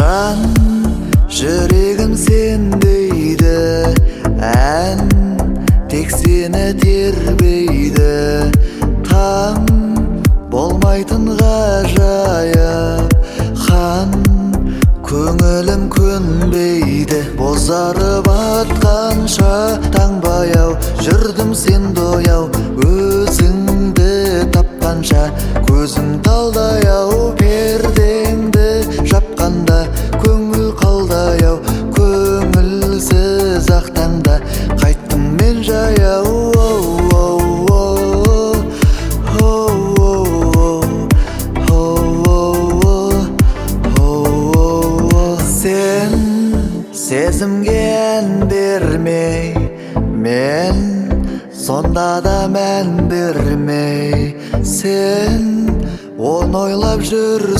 Жан жүрегім сен дейді, ән тек сені тербейді. Таң болмайтын ғажайып хан, көңілім көнбейді. Бозарып атқанша таң баяу, жүрдім сенді ояу, өзіңді тапқанша. Көзім талдай ау, пердеңді жапқанда, көңіл қалдай ау, көңілсіз ақ таңда қайттым мен жаяу. Оу, оу, оу, оу, оу, оу. Сен сезімге ән бермей, мен сонда да мән бермей, сен оны ойлап жүрсің.